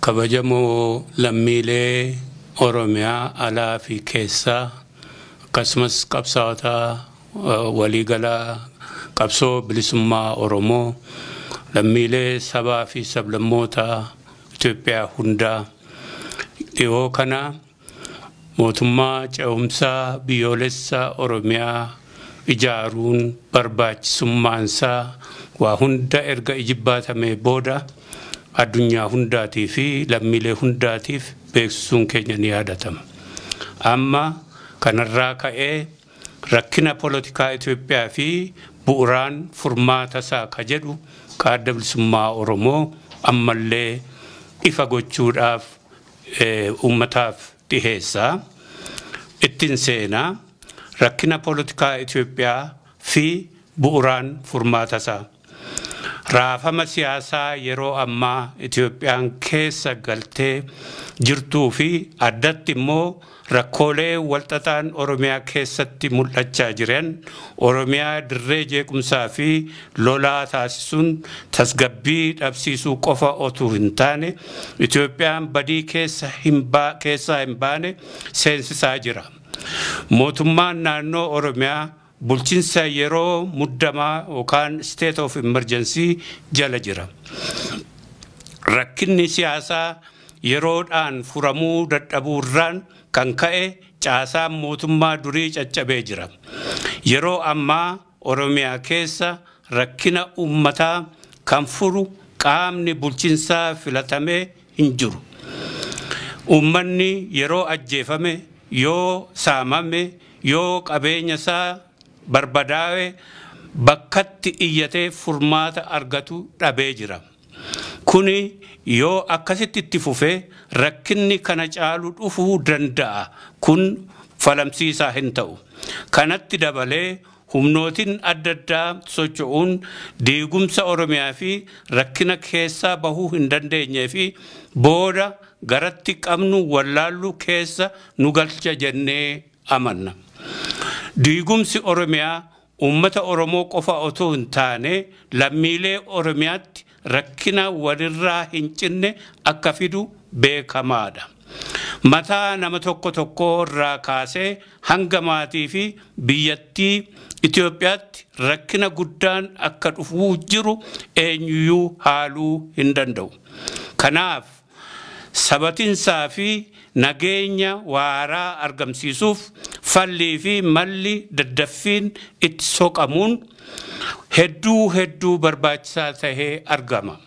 Kabajamoo lammiilee Oromiyaa alaa fi keessaa akkasumas qabsaa'ota waliigalaa qabsoo bilisummaa Oromoo lammiilee sabaa fi sablammoota Itoophiyaa hundaa dhiyoo kana mootummaa ce'umsaa biyyoolessa Oromiyaa ijaaruun barbaachisummaansaa waa hunda erga ijibbaatamee booda addunyaa hundaatii fi lammiilee hundaatiif beeksisuun keenya ni yaadatama. Amma kanarraa ka'ee rakkina poolitikaa Itoophiyaa fi bu'uuraan furmaata isaa ka jedhu Adda Bilisummaa Oromoo ammallee ifa gochuudhaaf uummataaf dhiheessa. Ittiin seenaa rakkina poolitikaa Itoophiyaa fi bu'uuraan furmaata isaa. Raafama siyaasaa yeroo ammaa Itoophiyaan keessa galtee jirtuu fi addatti immoo rakkoolee walxaxaan Oromiyaa keessatti mul'achaa jiran Oromiyaa dirree jeequmsaa fi lolaa taasisuun tasgabbii dhabsiisuu qofa otuu hin taane Itoophiyaan badii keessaa hin baane seensisaa jira. Mootummaan naannoo Oromiyaa bulchiinsa yeroo muddamaa yookaan state of emergency jala jira. Rakkinni siyaasaa yeroodhaan furamuu dadhabuurraan kan ka'e caasaan mootummaa durii caccabee jira. Yeroo ammaa Oromiyaa keessa rakkina uummataa kan furu qaamni bulchiinsaa filatamee hin jiru. Uummanni yeroo ajjeefame, yoo saamame, yoo qabeenya isaa barbadaa'e bakkatti iyyatee furmaata argatu dhabee jira. Kuni yoo akkasitti itti fufee rakkinni kana caalu dhufuu danda'a. Kun falamsiisaa hin ta'u. Kanatti dabalee humnootiin adda addaa socho'uun diigumsa Oromiyaa fi rakkina keessaa bahuu hin dandeenyee fi booda garatti qabnu wallaallu keessa nu galcha jennee amanna. Diigumsi Oromiyaa uummata Oromoo qofa otoo hin taane lammiilee Oromiyaatti rakkina walirraa hin cinne akka fidu beekamaadha. Mataa nama tokko tokko irraa kaasee hanga maatii fi biyyattii Itoophiyaatti rakkina guddaan akka dhufuu jiru eenyuyyuu haaluu hin danda'u. Kanaaf sabatinsaa fi nageenya waaraa argamsiisuuf fallii fi malli daddaffiin itti soqamuun hedduu hedduu barbaachisaa tahee argama.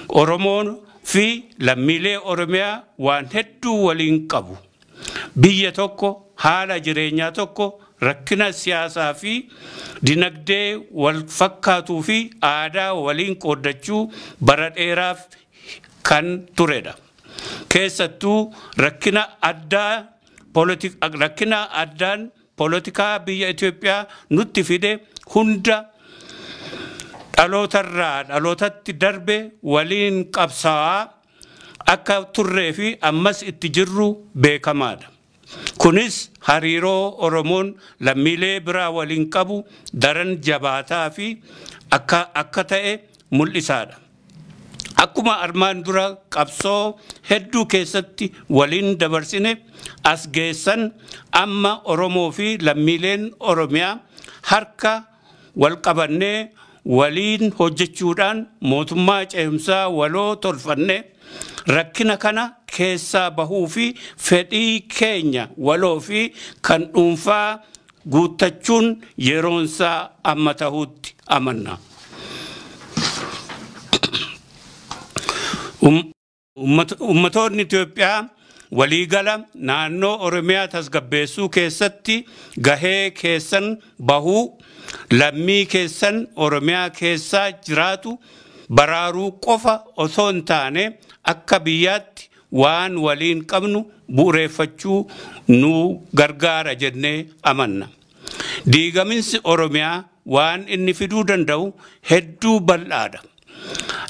Oromoon fi lammiilee Oromiyaa waan hedduu waliin qabu. Biyya tokko, haala jireenyaa tokko, rakkina siyaasaa fi dinagdee wal fakkaatuu fi aadaa waliin qooddachuu bara dheeraaf kan turedha. Keessattuu rakkina addaan poolitikaa biyya Itoophiyaa nutti fide hunda dhalootarraa dhalootatti darbe waliin qabsaa'aa akka turree fi ammas itti jirru beekamaadha. Kunis hariiroo Oromoon lammiilee biraa waliin qabu daran jabaataa fi akka ta'e mul'isaadha. Akkuma armaan dura qabsoo hedduu keessatti waliin dabarsine as geessan amma Oromoo fi lammiileen Oromiyaa harka wal qabannee waliin hojjechuudhaan mootummaa ce'umsaa waloo tolfanne rakkina kana keessaa bahuu fi fedhii keenya waloo fi kan dhuunfaa guuttachuun yeroonsaa amma ta'utti amanna. Ummatoonni Itoophiyaa waliigala naannoo Oromiyaa tasgabbeessuu keessatti gahee keessan bahuu lammii keessan Oromiyaa keessaa jiraatu baraaruu qofa osoo hin taane akka biyyaatti waan waliin qabnu bu'uureffachuu nu gargaara jennee amanna. Diigaminsi Oromiyaa waan inni fiduu danda'u hedduu bal'aadha.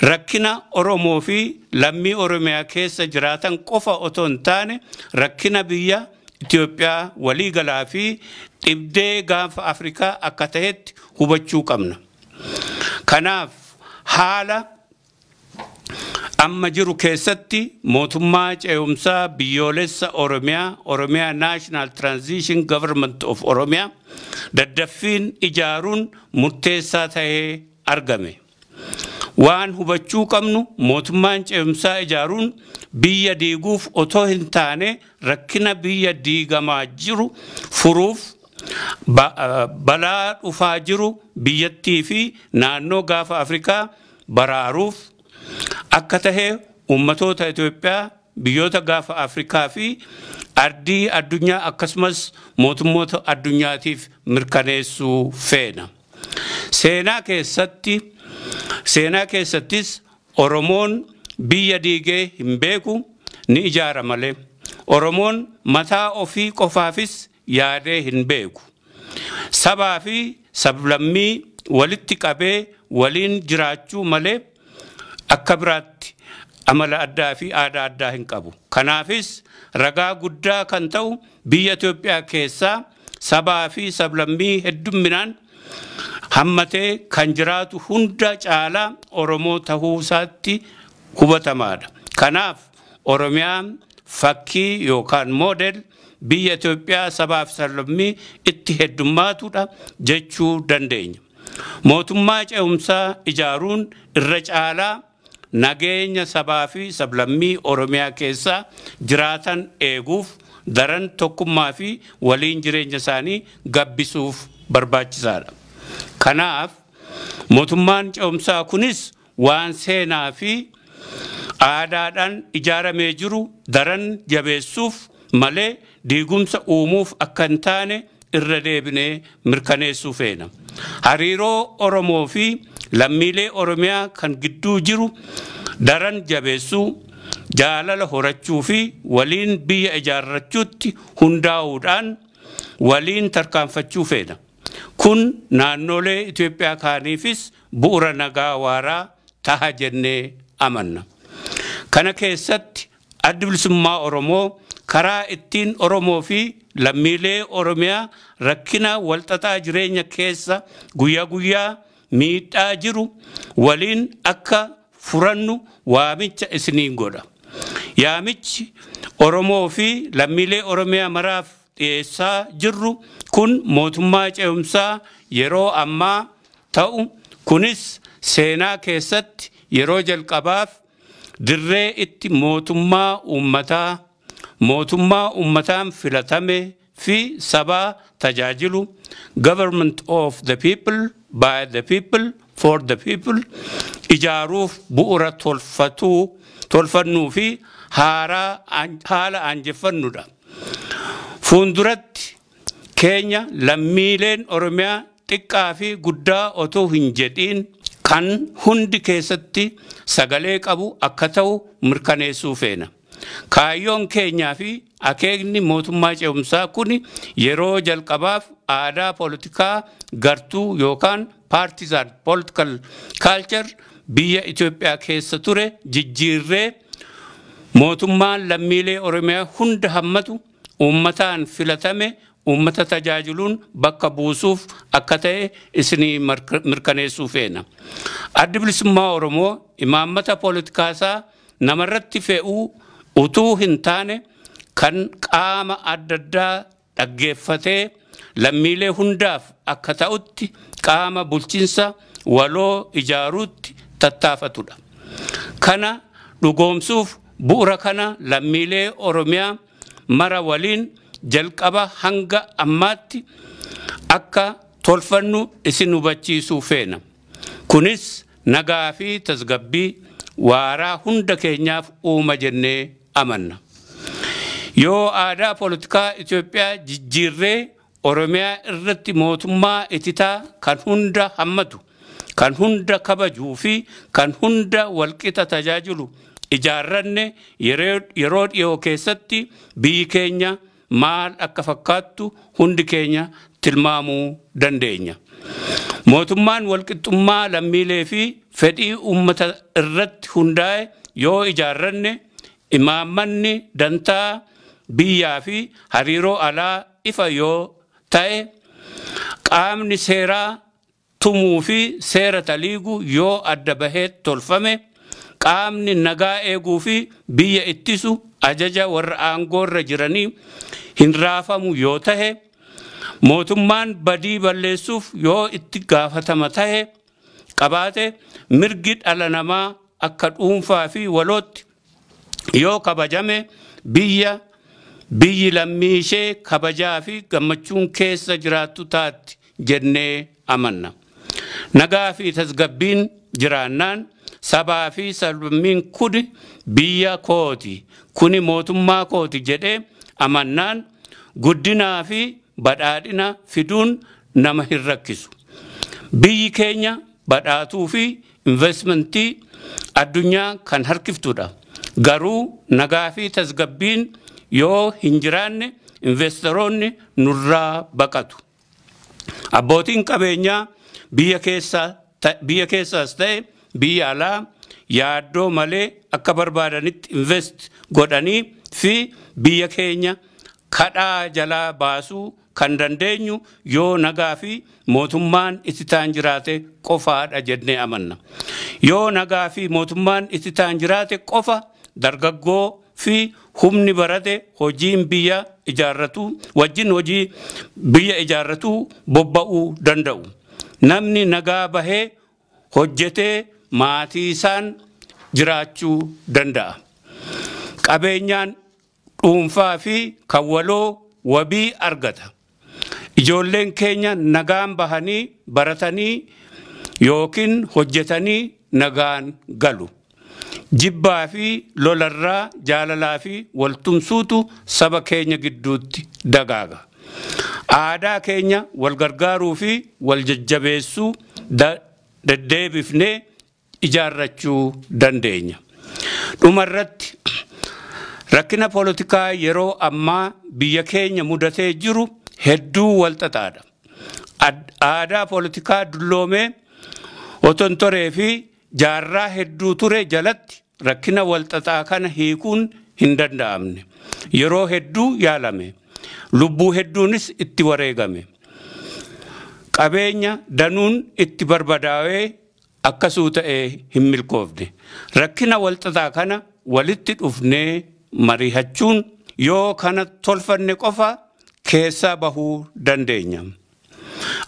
Rakkina Oromoo fi lammii Oromiyaa keessa jiraatan qofa otoo hin taane rakkina biyya Itoophiyaa waliigalaa fi dhibdee gaanfa Afrikaa akka ta'etti hubachuu qabna. Kanaaf haala Amma jiru keessatti mootummaa ce'umsaa biyyoolessa Oromiyaa, Oromiyaa National Transition Government of Oromiyaa daddaffiin ijaaruun murteessaa ta'ee argame. Waan hubachuu qabnu mootummaan ce'umsaa ijaaruun biyya diiguuf otoo hin taane rakkina biyya diigamaa jiru furuuf balaa dhufaa jiru biyyattii fi naannoo gaafa Afrikaa baraaruuf akka tahee uummatoota Itoophiyaa biyyoota gaafa Afrikaa fi ardii addunyaa akkasumas mootummoota addunyaatiif mirkaneessuu feena. Seenaa keessattis Oromoon biyya diigee hin beeku ni ijaara malee. Oromoon mataa ofii qofaafis yaadee hin beeku. Sabaa fi sablammii walitti qabee waliin jiraachuu malee akka biraatti amala addaa fi aadaa addaa hin qabu. Kanaafis ragaa guddaa kan ta'u biyya Itoophiyaa keessaa sabaa fi sablammii heddumminaan hammatee kan jiraatu hunda caalaa Oromoo tahuu isaatti hubatamaadha. Kanaaf Oromiyaan fakkii yookaan moodel biyya Itoophiyaa sabaa fi sablammii itti heddummaatudha jechuu dandeenya. Mootummaa ce'umsaa ijaaruun irra caalaa nageenya sabaa fi sablammii Oromiyaa keessaa jiraatan eeguuf daran tokkummaa fi waliin jireenya isaanii gabbisuuf barbaachisaadha. Kanaaf mootummaan ce'umsaa kunis waan seenaa fi aadaadhaan ijaaramee jiru daran jabeessuuf malee diigumsa uumuuf akka hin taane irra deebinee mirkaneessuu feena. Hariiroo Oromoo fi lammiilee Oromiyaa kan gidduu jiru daran jabeessuu, jaalala horachuu fi waliin biyya ijaarrachuutti hundaa'uudhaan waliin tarkaanfachuu feena. Kun naannolee Itoophiyaa kaaniifis bu'uura nagaa waaraa taha jennee amanna. Kana keessatti addi bilisummaa Oromoo karaa ittiin Oromoo fi lammiilee Oromiyaa rakkina walxaxaa jireenya keessa guyyaa guyyaa miidhaa jiru waliin akka furannu waamicha isiniin godha. Yaamichi Oromoo fi lammiilee Oromiyaa maraaf dhiyeessaa jirru kun mootummaa ce'umsaa yeroo ammaa ta'u kunis seenaa keessatti yeroo jalqabaaf dirree itti mootummaa uummataan filatame fi sabaa tajaajilu government of the people by the people for the people ijaaruuf bu'uura tolfannuu fi haala aanjeffannudha. Fuulduratti keenya lammiileen Oromiyaa xiqqaa fi guddaa otoo hin jedhiin kan hundi keessatti sagalee qabu akka ta'u mirkaneessuu feena. Kaayyoon keenyaa fi akeekni mootummaa ce'umsaa kun yeroo jalqabaaf aadaa poolitikaa gartuu yookaan partisan political culture biyya Itoophiyaa keessa ture jijjiirree mootummaan lammiilee Oromiyaa hunda hammatu uummataan filatame uummata tajaajiluun bakka buusuuf akka ta'e isinii mirkaneessuu feena. Addi bilisummaa Oromoo imaammata poolitikaasaa namarratti fe'uu utuu hin taane kan qaama adda addaa dhaggeeffatee lammiilee hundaaf akka ta'utti qaama bulchiinsa waloo ijaaruutti tattaafatudha. Kana dhugoomsuuf bu'uura kana lammiilee Oromiyaa mara waliin jalqaba hanga ammaatti akka tolfannu isin hubachiisuu feena. Kunis nagaa fi tasgabbii waaraa hunda keenyaaf uuma jennee amanna. Yoo aadaa poolitikaa Itoophiyaa jijjiirree Oromiyaa irratti mootummaa ititaa kan hunda hammatu, kan hunda kabajuu fi kan hunda walqixa tajaajilu ijaarranne yeroo dhiyoo keessatti biyyi keenya maal akka fakkaattu hundi keenya tilmaamuu dandeenya. Mootummaan walqixxummaa lammiilee fi fedhii uummata irratti hundaa'e yoo ijaarranne imaammanni dantaa biyyaa fi hariiroo alaa ifa yoo ta'e qaamni seeraa tumuu fi seera taliigu yoo adda bahee tolfame Qaamni nagaa eeguu fi biyya ittisu ajaja warra aangoorra jiranii hin raafamu yoo tahe, mootummaan badii balleessuuf yoo itti gaafatama tahe qabaate, mirgi dhala namaa akka dhuunfaa fi walootti yoo kabajame, biyya biyyi lammii ishee kabajaa fi gammachuun keessa jiraattu taatti jennee amanna. Nagaa fi tasgabbiin jiraannaan sabaa fi sablammiin kuni biyya kooti, kuni mootummaa kooti jedhee amannaan guddinaa fi badhaadhina fiduun nama hin rakkisu. Biyyi keenya badhaatuu fi investmentii addunyaa kan harkiftudha. Garuu nagaa fi tasgabbiin yoo hin jiraanne investoroonni nurraa baqatu. Abbootiin qabeenyaa biyya keessaas ta'e biyya alaa yaaddoo malee akka barbaadanitti invest godhanii fi biyya keenya kadhaa jalaa baasuu kan dandeenyu yoo nagaa fi mootummaan itti ta'an jiraate qofaadha jennee amanna. Yoo nagaa fi mootummaan itti ta'an jiraate qofa dargaggoo fi humni barate hojiin biyya ijaarratu wajjin hojii biyya ijaarratu bobba'uu danda'u. Namni nagaa bahee hojjetee maatii isaan jiraachuu danda'a. Qabeenyaan dhuunfaa fi kan waloo wabii argata. Ijoolleen keenya nagaan bahanii baratanii yookiin hojjetanii nagaan galu. Jibbaa fi lolarraa jaalalaa fi waltumsuutu saba keenya gidduutti dagaaga. Aadaa keenya wal gargaaruu fi wal jajjabeessuu deddeebifnee ijaarrachuu dandeenya. Dhumarratti rakkina poolitikaa yeroo ammaa biyya keenya mudatee jiru hedduu walxaxaadha. Aadaa poolitikaa dulloomee otontoree fi jaarraa hedduu ture jalatti rakkina walxaxaa kana hiikuun hin danda'amne. Yeroo hedduu yaalame. Lubbuu hedduunis itti wareegame. Qabeenya danuun itti barbadaa'ee akkasuu ta'ee hin milkoofne. Rakkina walxaxaa kana walitti dhufnee mari'achuun yoo kana tolfanne qofa keessaa bahuu dandeenya.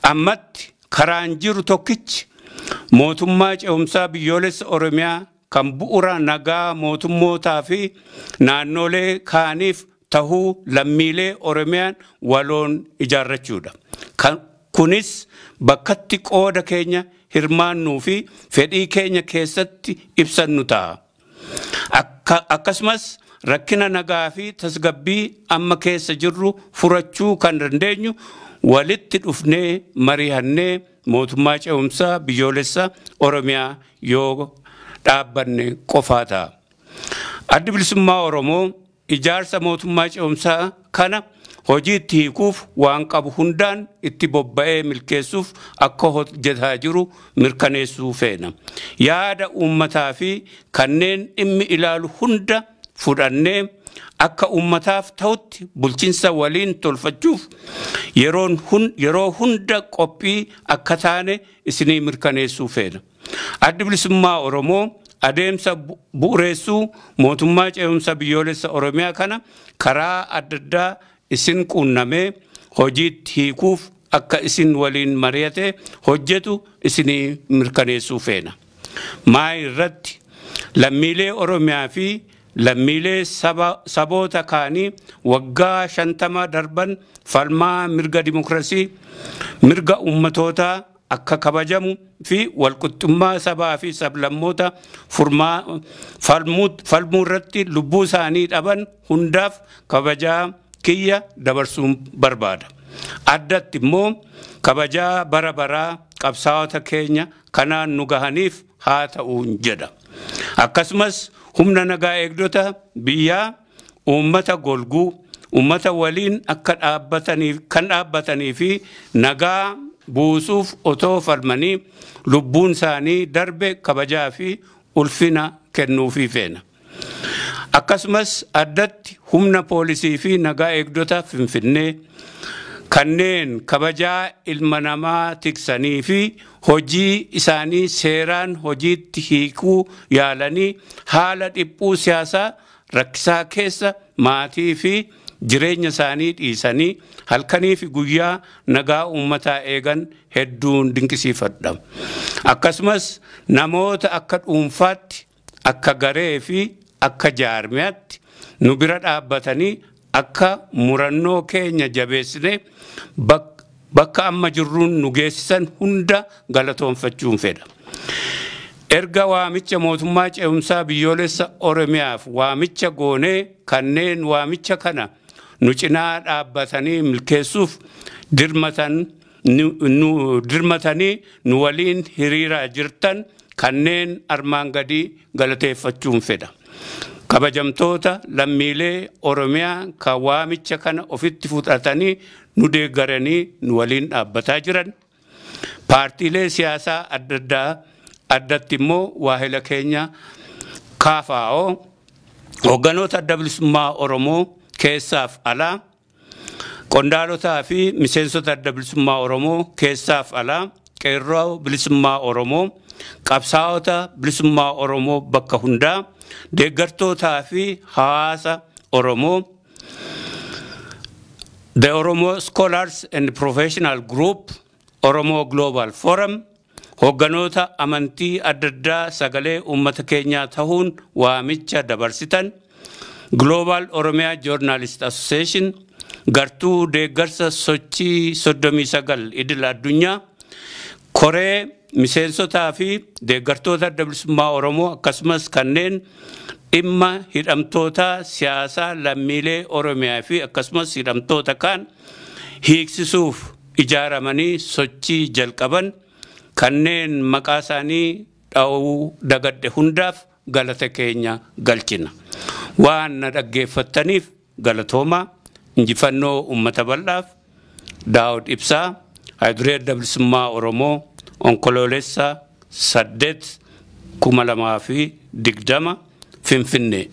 Ammatti karaan jiru tokkichi mootummaa ce'umsaa biyyoolessa Oromiyaa kan bu'uura nagaa mootummootaa fi naannolee kaaniif tahuu lammiilee Oromiyaan waloon ijaarrachuudha. Kunis bakkatti qooda keenya hirmaannuu fi fedhii keenya keessatti ibsannu ta'a. Akkasumas rakkina nagaa fi tasgabbii amma keessa jirru furachuu kan dandeenyu walitti dhufnee mari'annee mootummaa ce'umsaa biyyoolessa Oromiyaa yoo dhaabbanne qofaa ta'a. Addi Bilisummaa Oromoo ijaarsa mootummaa ce'umsaa kana hojiitti hiikuuf waan qabu hundaan itti bobba'ee milkeessuuf akka hojjetaa jiru mirkaneessuu feena. Yaada uummataa fi kanneen dhimmi ilaalu hunda fudhannee akka uummataaf ta'utti bulchiinsa waliin tolfachuuf yeroo hunda qophii akka taane isinii mirkaneessuu feena. Addi Bilisummaa Oromoo adeemsa bu'uureessuu mootummaa ce'umsa biyyoolessa Oromiyaa kana karaa adda addaa isin quunnamee hojiitti hiikuuf akka isin waliin mari'ate hojjetu isinii mirkaneessuu feena. Maa irratti lammiilee Oromiyaa fi lammiilee saboota kaanii waggaa 50 darban falmaa mirga dimokiraasii, mirga uummatootaa akka kabajamu fi walqixxummaa sabaa fi sablammoota falmuu irratti lubbuu isaanii dhaban hundaaf kabajaa kiyya dabarsuun barbaada. Addatti immoo kabajaa bara baraa qabsaa'ota keenya kanaan nu gahaniif haa ta'uun jedha. Akkasumas humna nagaa eegdota biyyaa uummata golguu, uummata waliin akka dhaabbataniif kan dhaabbatanii fi nagaa buusuuf otoo falmanii lubbuun isaanii darbe kabajaa fi ulfina kennuufii feena. Akkasumas addatti humna poolisii fi nagaa eegdota Finfinnee Kanneen kabajaa ilma namaa tiksanii fi hojii isaanii seeraan hojiitti hiikuu yaalanii haala dhiphuu siyaasaa rakkisaa keessa maatii fi jireenya isaanii dhiisanii halkanii fi guyyaa nagaa uummataa eegan hedduun dinqisiifadha. Akkasumas namoota akka dhuunfaatti, akka garee fi akka jaarmiyaatti nu bira dhaabbatanii akka murannoo keenya jabeessine bakka amma jirruun nu geessisan hunda galatoonfachuun fedha. Erga waamicha mootummaa ce'umsaa biyyoolessa Oromiyaaf waamicha goonee kanneen waamicha kana nu cinaa dhaabbatanii milkeessuuf dirmatanii nu waliin hiriiraa jirtan kanneen armaan gadii galateeffachuun fedha. Kabajamtoota lammiilee Oromiyaa kan waamicha kana ofitti fudhatanii nu deeggaranii nu waliin dhaabbataa jiran, paartiilee siyaasaa adda addaa, addatti immoo waahila keenya KFO, hoogganoota Adda Bilisummaa Oromoo keessaaf alaa, qondaalotaa fi miseensota Adda Bilisummaa Oromoo keessaaf alaa, qeerroo bilisummaa Oromoo, qabsaa'ota bilisummaa Oromoo bakka hundaa, deeggartootaa fi hawaasa Oromoo, The Oromo Scholars and Professional Group, Oromo Global Forum, hoogganoota amantii adda addaa sagalee uummata keenyaa tahuun waamicha dabarsitan, Global Oromia Journalist Association, gartuu deeggarsa sochii 39 idil addunyaa, koree miseensotaa fi deeggartoota Adda Bilisummaa Oromoo, akkasumas kanneen dhimma hidhamtoota siyaasaa lammiilee Oromiyaa fi akkasumas hidhamtoota kaan hiiksisuuf ijaaramanii sochii jalqaban, kanneen maqaa isaanii dha'uu dagadde hundaaf galata keenya galchina. Waan na dhaggeeffattaniif galatoomaa. Injifannoo uummata bal'aaf. Daawud Ibsaa, Hayiduree Adda Bilisummaa Oromoo, Onkoloolessa 8, 2020, Finfinnee.